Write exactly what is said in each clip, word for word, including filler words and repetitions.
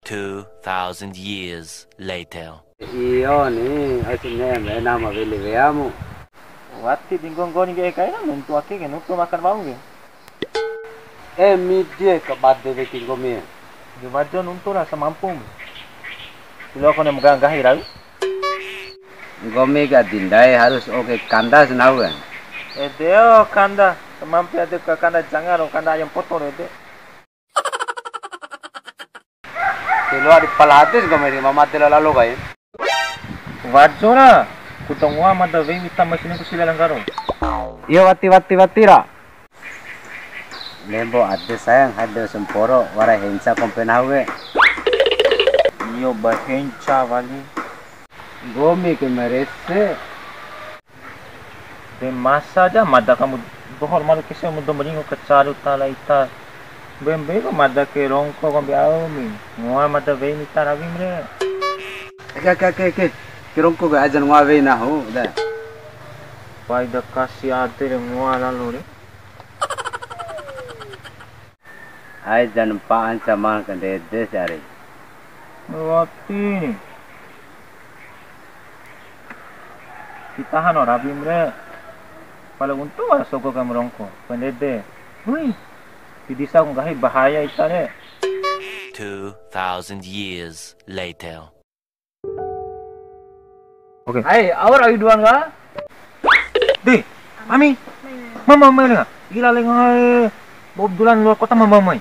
Two thousand years later. Iyo ni, asine mena ma weli weamu. Wati di nggonggo ni ke kai na, nuntu ake ke, nuntu makan bau ke. Eh, midie ke bade weki nggomi. Di wajo nuntu lah semampumu. Ilo kone mega nggahi rau. Nggomi ka di ndai harus oke kanda senau kan. Ede o kanda, semampu ade ke kanda jangan o kanda ayam potong ede. Ti loa di pala ade si nggomi ri, ma made lalo kai. Wajo ra, ku tongoa mada wei mita mai sini ku sila langgaro. Iyo, wati, wati, wati ra. Lembo ade sayang, hade semporo, wara henca kompe nahu we. Iyo, ba henca wali. Nggomi ke merese. De masa ja mada kamu dohor maru kese mu dou maringu kacaru tala ita. Mbei-mbei ko mada ke rongko kombi au mi. Ngoa mada wei mita rawim re. Ake, ake, ake, ake. Ke rongko ke ajan ngoa wei nahu, da. Pai da kasi ade re ngoa lalo re. Ai jan mpa'an saman kandede si ari. Wati ni. Kita hano rabim re. Pala untung wara sogo kaim rongko. Kandede. Hui. Ti disa ku nggahi bahaya ita re. Two thousand years later. Oke. Hai, awar awi duan ka? Deh, Ami. Mama, mama, lenga. Gila, lenga, eh. Bob Dylan luar kota, mama, mama.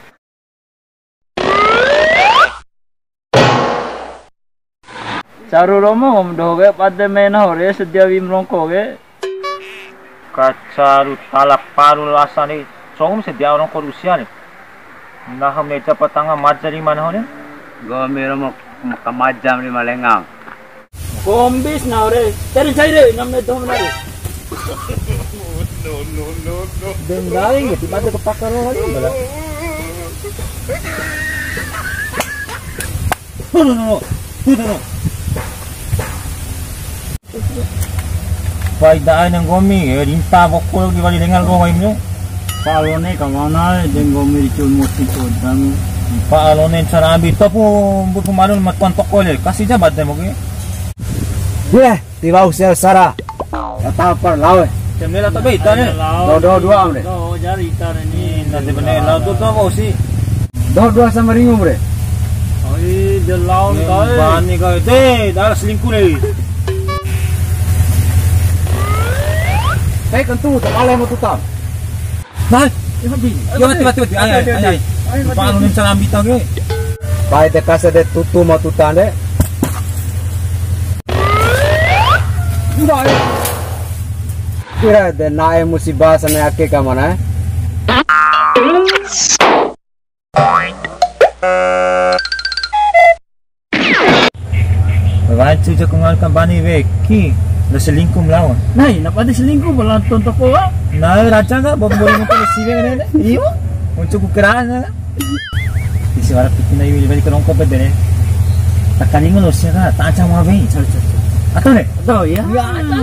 Caru romo, ngom doho ke, pade mena hore, sedia wim rongko ke. Kacaru tala paru lasa ni, congum sedia orang korusia ni. Naha meja patanga maja di mana hone? Nggomi ro mo, mo kamajam di malengam. Kombis na ore, teri jai re, namne dom na re. Denggaring gitu, pada kepakar lo lagi, bala. No, no, no, no. No, no, no. Pai da'e na nggomi, eh, rinta bokol di wali lenga lo wai mene. Pa Alone ka mana, eh, de nggomi ricul musi kodang. Pa Alone cara ambi topu, bu pemanun matuan toko le, kasi ja bade mo ke. Deh, tiwau sel sara. Kata apa lao, eh? Jam ni la to be ita ni. Do, do, dua, amre. Do, jari ita ni. Nanti bener lao tu, tu, apa sih? Doho dua sama ringu, bre. Ai, de laon kai. Bani kai. De, dah selingkuh ni. Kai kentu, tak boleh mau tutam. Nah, ya mati. Ya mati, mati, mati. Ai, ai, ai, ai. Lupa anu nim salam bintang ke. Pai de kasa de tutu mau tutam de. Udah, ai. Kira de nae musibah sama ake kamana, eh? Wacu jaku ngal kambani weki, lo selingkuh melawan. Nai, napa ada selingkuh, bala tontok koa? Nai, raja nggak, bawa boleh nonton siwe ngene. Iyo. Untuk ukuran. Isi wara piti na iwi bali kerongko bedene. Takalingu lo sia ka, tak aja mau be. Atau ne? Atau ya? Ya, atau.